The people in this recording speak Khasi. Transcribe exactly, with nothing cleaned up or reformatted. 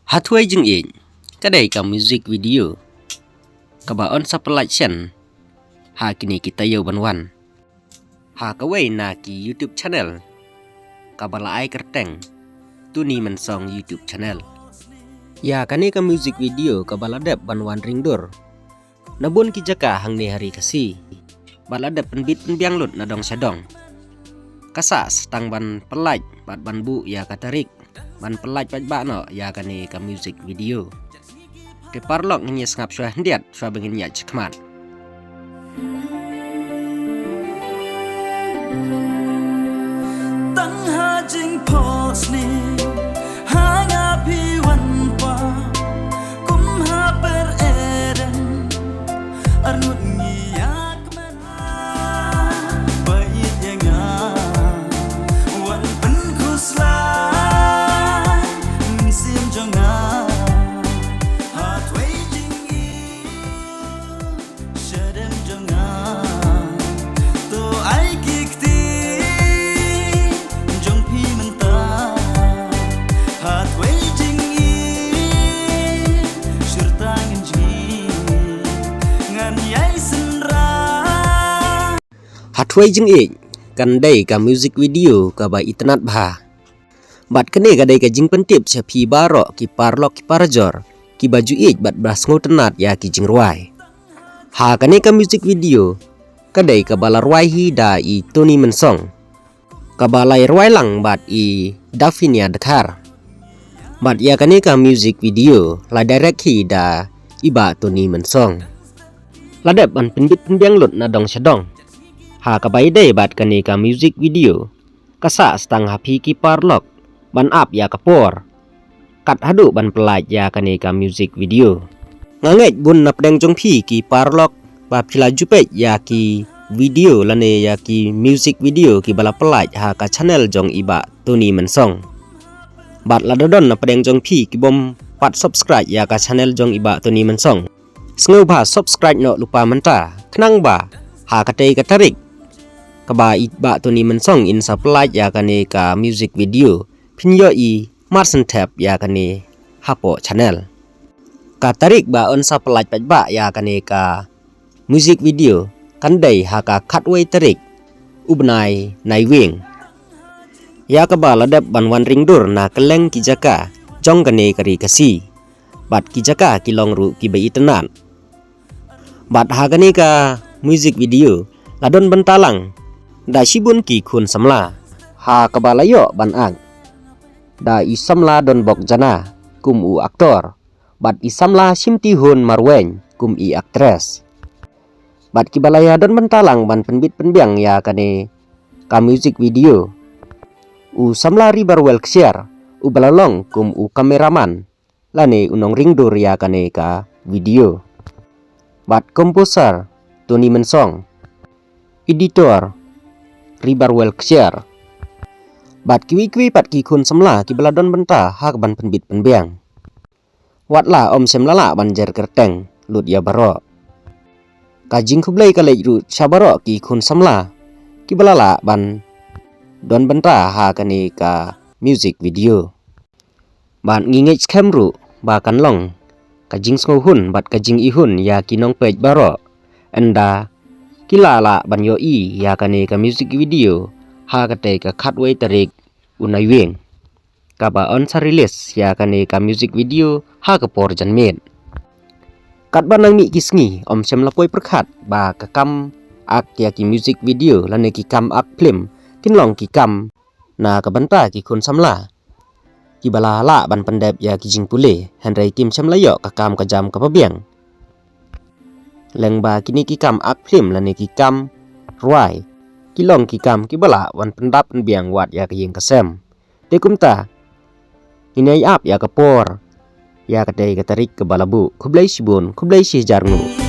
Hathwei jingïeit, ka dei ka music video kaba yn sa pyllait shen ha kine ki taïew ban wan ha kawei na ki YouTube channel kaba la ai kyrteng Tony Mynsong YouTube channel. Ïa kane ka music video kaba la dep ban wan ring dur na bun ki jaka hangne ha ri Khasi bad la dep pynbit pynbiang lut na dong sha dong. Ka sah sa tang ban pyllait bad ban buh ïa ka tarik ban pyllait paidbah noh ïa kane ka music video. Te paralok, ngin ïa sngap shuwa khyndiat shuwa ba ngin ïaid shakhmat. Tang ha jingphohsniew ha nga phi wan pang, kum ha per Eden arngut ngi ïa kmen. Ba ïeit ïa nga, wan pynkhuslai mynsiem jong nga. Hathwei jingïeit shadem jong nga, to ai ki kti jong phi mynta. Hathwei jingïeit shyrta ngin jngi, ngan ïai synran. Hathwei jingïeit kan dei ka music video kaba itynnad bha. Bad kane ka dei ka jingpyntip sha phi baroh ki paralok ki parajor kiba ju ïeit bad ba sngewtynnad ïa ki jingrwai. Ha kane ka music video ka dei kaba la rwai hi da i Tony Mynsong, kaba la rwai lang bad i Davinia Dkhar. Bad ïa kane ka music video la direct hi da i Bah Tony Mynsong. La dep ban pynbit pynbiang lut na dong sha dong ha kaba ïadei bad kane ka music video. Ka sah sa tang ha phi ki paralok ban ap ïa ka por kat haduh ban pyllait ïa kane ka music video. Nga ngeit bun na pdeng jong phi ki paralok ba phi la ju peit ïa ki video lane ïa ki music video kiba la pyllait ha ka channel jong i Bah Tony Mynsong. Bad lada don na pdeng jong phi kibym pat subscribe ïa ka channel jong i Bah Tony Mynsong, sngewbha subscribe noh lypa mynta, khnang ba ha katei ka tarik kaba i Bah Tony Mynsong in sa pyllait ïa kane ka music video, phin ïohi marshen thep ïa kane hapoh channel. Ka tarik ba yn sa pyllait paidbah ïa kane ka music video kan dei ha ka khatwei tarik u bnai Naiwieng, ïa kaba la dep ban wan ring dur na kylleng ki jaka jong kane ka ri Khasi. Bad ki jaka ki long ruh kiba itynnad. Bad ha kane ka music video la don bynta lang da shibun ki khun samla, ha kaba la ïoh ban act da i samla Donbok Jana kum u actor, bad i samla Shimtihun Marwein kum i actress. Bad kiba la ïa don bynta lang ban pynbit pynbiang ïa kane ka music video, u samla Riverwell Ksiar uba la long kum u cameraman lane u nongring dur ïa kane ka video. Bad composer Tony Mynsong, editor Riverwell Ksiar, bad kiwei kiwei pat ki khun samla kiba la don bynta ha kaban pynbit pynbiang. Wat la ym shym la lah ban jer kyrteng lut ïa baroh. Ka jingkhublei ka leit ruh sha baroh ki khun samla kiba la lah ban don bynta ha kane ka music video. Bad ngi ngeit skhem ruh ba kan long ka jingsngewhun bad ka jingihun ïa ki nongpeit baroh, ynda ki la lah ban ïohi ïa kane ka music video ha katei ka khatwei tarik u Naiwieng, kaba yn sa release ïa kane ka music video ha ka por janmiet. Katba nang mih ki sngi, ym shym la poi pyrkhat ba ka kam act ïa ki music video lane ki kam act film kin long ki kam na ka bynta ki khun samla kiba la lah ban pyndep ïa ki jingpule, hynrei kim shym la ïoh ka kam ka jam kaba biang. Leng ba kine ki kam act film lane ki kam rwai ki long ki kam kiba lah wan pyndap pynbiang wat ïa ka ïing ka sem. Te kumta ngin ïai ap ïa ka por ïa katei ka tarik kaba la buh. Khublei shibun, khublei shihajar nguh.